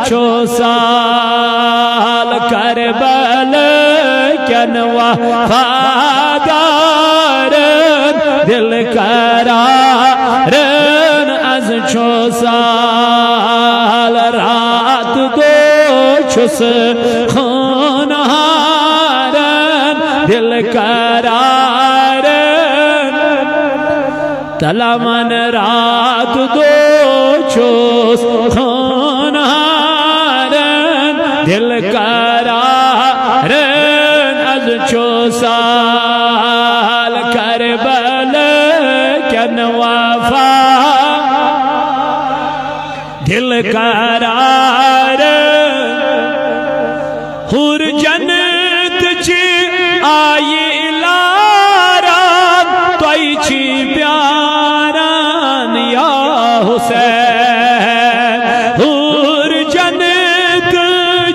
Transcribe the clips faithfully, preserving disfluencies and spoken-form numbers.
چھُ سال کربل کٮ۪ن وفادارن، دل قرارن۔ از چھُ سال، رات دۄہ چھُس خونہارن، دل قرارن۔ تلمن رات دۄہ چھُس خونہارن، دل قرارن۔ از چھُ سال کربل کٮ۪ن وفا، دل قرارن۔ حور جنت چہِ آیہِ لاران، تۄہہِ چھی پیاران یا حسین۔ حور جنت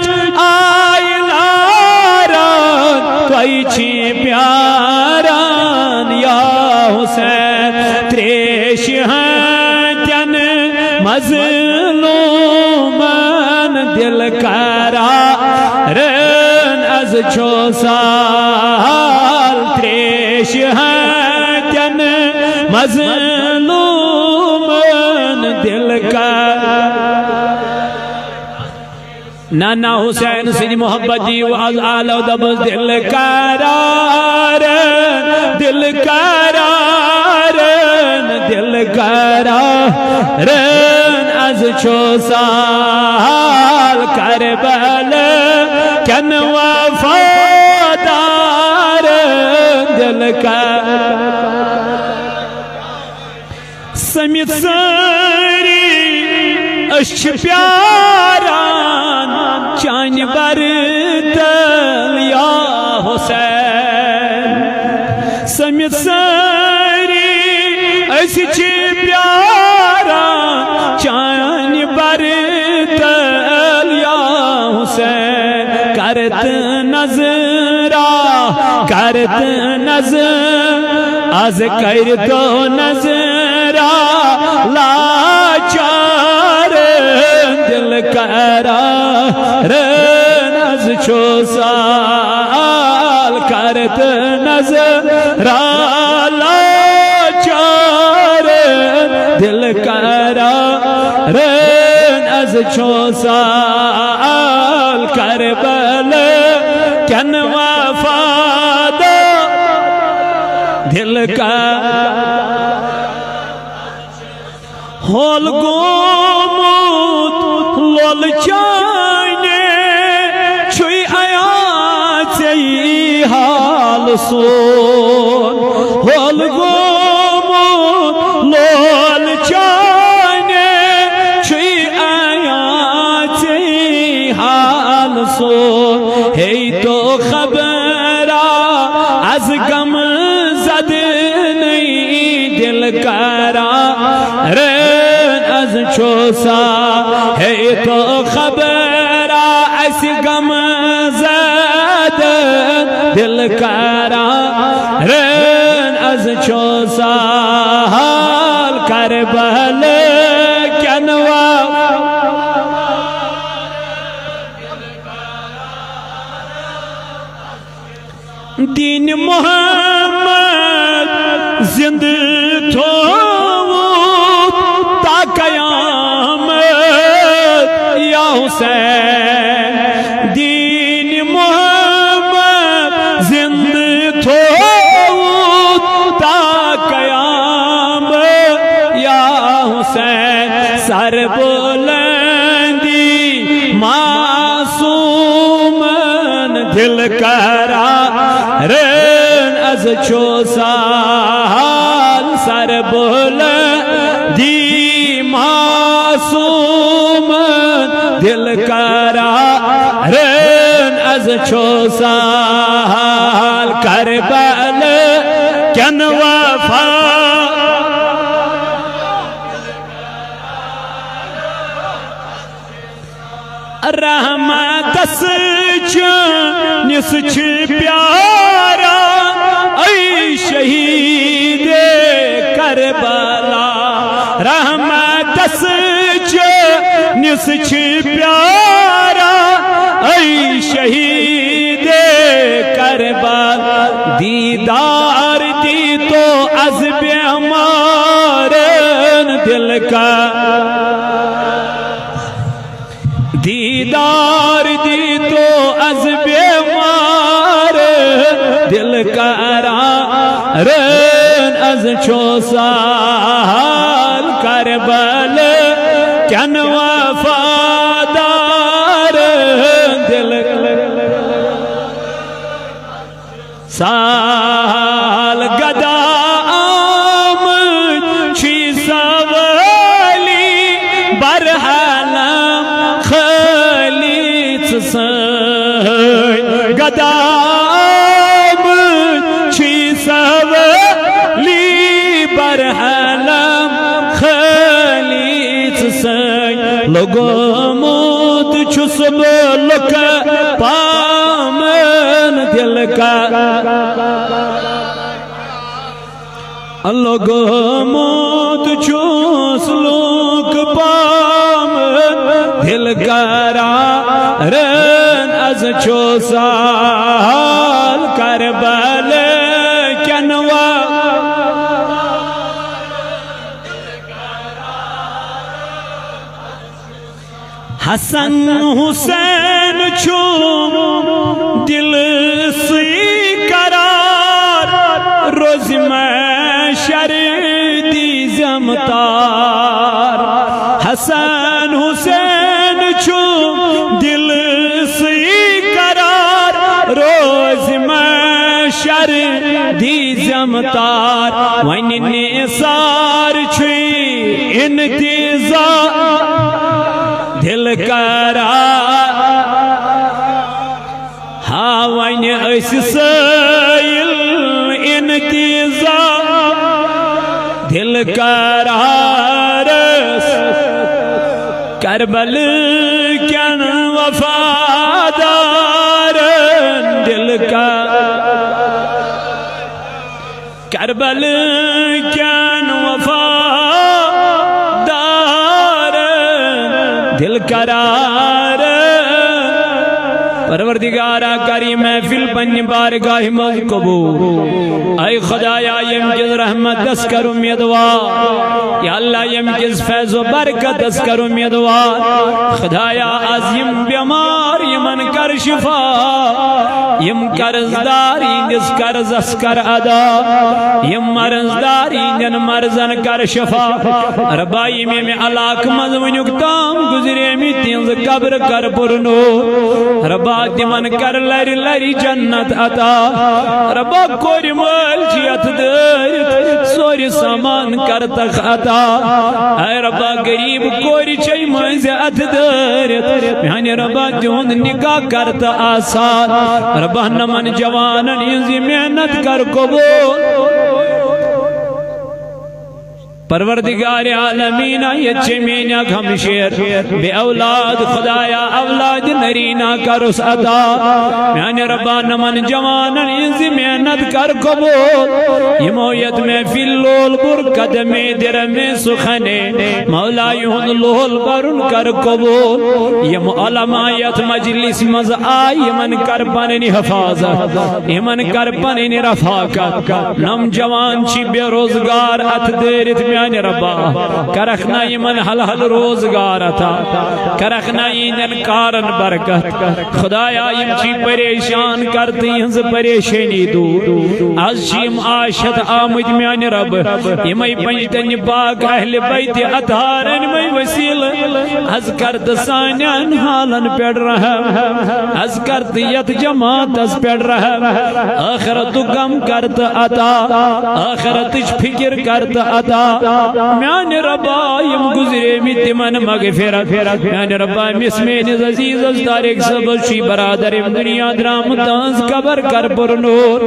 چہِ آیہِ لاران، تۄہہِ چھی پیاران یا حسین۔ تریشہِ ہٕنٛدٮ۪ن مظلومن، دل قرارن۔ از چھُ سال تریشہِ ہٕنٛدٮ۪ن مظلومن، دل قرارن۔ نانا حسین سٕنٛدِ محبت دِیِو از آلو، دپُس دل قرارن، دل قرارن، دل قرارن۔ از چھُ سال کربل کٮ۪ن وفادارن، دل قرارن۔ سٔمِتھ سٲری أسۍ چھِ پیاران چانہِ برتل یا حسین۔ سٔمِتھ سٲری أسۍ چھِ پیاران چانہِ برتل یا حسین۔ کرتہٕ نظرا، کرتہٕ نظر، از کٔرۍتو نظرا لاچار، دل قرارن۔ از چھُ سال کرتہٕ نظرا لاچار، دل قرارن۔ از چھُ سال کربل کٮ۪ن وفادارن، دل قرارن۔ ہول گوٚمُت لول چانہِ، چھُے عیان ژےٚ یی حال سون۔ ہول گوٚمُت لول چانہِ، چھُے عیان ژےٚ یی حال سون۔ ہے تو خبرا از غم زدٕنۍ، دل قرارن۔ از چھُ سال، ہے تو خبرا اَسہِ غم زدن، دل قرارن۔ از چھُ سال کربل کٮ۪ن وا دین محمد زندٕ تھووُتھ تا قیامت یا حسین۔ دین محمد زندٕ تھووُتھ تا قیامت یا حسین۔ سر بلندی ما معصومن، دل قرارن۔ از چھُ سال سر بلندی معصومن، دل قرارن۔ از چھُ سال کربل کٮ۪ن وفا رحمتس چٲنِس چھِ پیاران، اے شہید کربلا۔ رحمتس چٲنِس نس چھ پیارا، اے شہید کربلا، دیدار دی تو از بیمارن دل کا، دیدار دی تو از بیمار دل قرارن، از چو سال کربل کن وفادار دل سال گدا آمد چھی سوالی برہنم خالی ژٕ سٲنۍ۔ گدا آمد چھی سوالی برہنم خالی ژٕ سٲنۍ۔ لوٚگمُت چھُس بہٕ لُکہٕ پامن دل کا، لوٚگمُت چھُس لُکہٕ پامن دل قرارن، از چو سال کربل کن وا حسن حسین چھُم دل سی قرار، روز محشر دیزم تار۔ حسن حسین چھُم دل سی قرار، روز محشر دیزم تار۔ وۄنۍ نثار چھُے انتظار دل قرار۔ ہا وۄنۍ أسۍ سٲیِل انتظار دل قرارس، کربل کٮ۪ن وفادارن دل قرار۔ کربل کٮ۪ن وفادارن دل قرار۔ پروردگارا، کر یہِ محفل پننہِ بارگاہہِ منٛز قبول۔ اے خدایا، ییٚمہِ کِس رحمتس کر امیدوار، یا اللہ، ییٚمہِ کِس فیض و برکتس کر امیدوار۔ خدایا، از یِم بیمار، یِمن کر شفا۔ یِم قرض دار، یِہنٛدِس قرضس کر ادا۔ یِم مرض دار، یِہنٛدٮ۪ن مرضن کر شفا۔ ربا، یِم ییٚمہِ علاقہٕ منٛز وٕنیُک تام گُزریمٕتۍ، تِہنٛز قبر کر پُرنوٗر۔ ربا، تِمن کر لرِ لرِ جنت عطا۔ ربا، کورِ مٲلۍ چھِ یتھ دٲرِتھ، سورُے سامان کر تکھ عطا۔ اے ربا، غریب کورِ چھے مٔنٛزِ اتھٕ دٲرِتھ۔ میانہِ ربا، تِہُنٛد نکاح کر تہٕ آسان۔ ربا، نمن جوانن ہٕنٛز یہِ محنت کر قبول۔ پروردگار عالمین، ییٚتہِ چھِ میٲنۍ اکھ ہمشیر بے اولاد، خدایا، اولاد نرینہ کرُس عطا۔ میانہِ ربا، نمن جوانن ہٕنٛز یہِ محنت کر قبول۔ یِمو یتھ محفل لول بوٚر، قدمے درمے سخنے، مولا، یِہُنٛد لول برُن کر قبول۔ یِم علماء یتھ مجلس منٛز آے، یِمن کر پنٕنۍ حفاظت، یِمن کر پنٕنۍ رفاقت۔ نم جوان چھِ بے روزگار اتھٕ دٲرِتھ، میانہِ ربا، کرکھ نا یِمن حلال روزگار عطا، کرکھ نا یِہنٛدٮ۪ن کارن برکت۔ خدایا، یِم چھِ پریشان، کر تہٕ یِہنٛز پریشٲنی دوٗر۔ از چھِ یِم آش ہٮ۪تھ آمٕتۍ، میانہِ رب، یِمے پنجتن پاک اہل بیت اطہار، یِمے وسیلہٕ، از کر تہٕ سانٮ۪ن حالن پٮ۪ٹھ رحم، از کر تہٕ یتھ جماعتس پٮ۪ٹھ رحم، ٲخرتُک غم کر تہٕ عطا، ٲخرتٕچ فکر کر تہٕ عطا۔ میانہِ ربا، یِم گُزریمٕتۍ، تِمن مغفرت۔ میانہِ ربا، أمِس میٲنِس عزیزس طارق صٲبس چھُے برادر ییٚمہِ دُنیا درامُت، تہنٛز قبر کر پُرنوٗر۔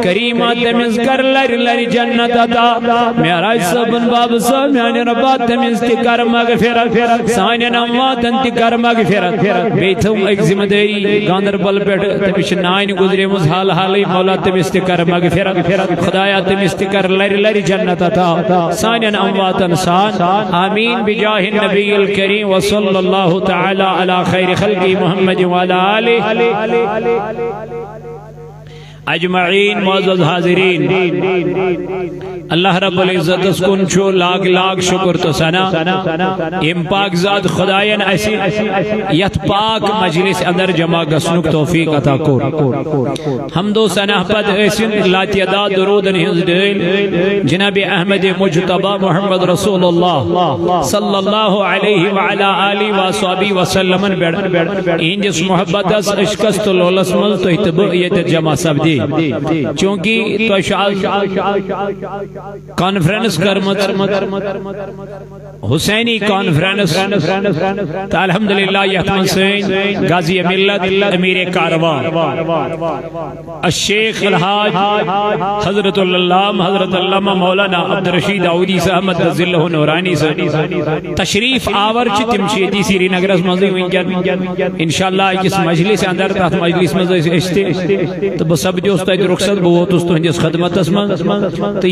کریما، تٔمِس کر لرِ لرِ جنت عطا۔ معراج صٲبُن بابہٕ صٲب، میانہِ ربا، تٔمِس تہِ کر مغفرت۔ سانٮ۪ن امواتن تہِ کر مغفرت۔ بیٚیہِ تھٲو أکۍ ذمہٕ دٲری گاندربل پٮ۪ٹھ، تٔمِس چھِ نانۍ گُزریمٕژ حال حالٕے، مولا، تٔمِس تہِ کر مغفرت۔ خدایا، تٔمِس تہِ کر لرِ لرِ جنت عطا۔ سانٮ۪ن امواتن سان۔ آمین بجاہ النبی الکریم وصلی اللہ تعالی علی خیر خلقہ محمد وعلی آلہ اجمعین۔ معزز حاضرین، اللہ رب العزت کُن چھُ لاکھ لاکھ شکر تہٕ ثنا، یم پاک ذات خداین اسہِ یتھ پاک مجلس اندر جمع گژھنُک توفیق عطا کوٚر۔ حمد و ثنا پتہٕ ٲسِن لاتعداد درودن ہٕنٛز ڈٲلۍ جناب احمد مجتبی محمد رسول اللہ صلی اللہ علیہ وعلی آلہ وصحبہ وسلمن پٮ۪ٹھ، یِہنٛدِس محبتس، عشقس تہٕ لولس منٛز تُہۍ تہٕ بہٕ ییٚتٮ۪تھ جمع سپدے، چونکہ تۄہہِ چھُ آز کانفرنس کٔرمٕژ، حسینی کانفرنس، تہٕ الحمدللہ یتھ منٛز سٲنۍ غازی ملت، امیر کاروان، الشیخ الحاج حضرت العلامہ، حضرت علامہ مولانا عبدالرشید داؤدی صاحب مدظلہ نورانی صٲب تشریف آور چھِ، تِم چھِ ییٚتی سرینگرس منٛزٕے وٕنکیٚن۔ انشاءاللہ أکِس مجلس اندر، تتھ مجلس منٛز ٲسۍ أسۍ تہِ، تہٕ بہٕ سپدیوس تتہِ رخصت، بہٕ ووتُس تُہنٛدِس خدمتس منٛز، تہٕ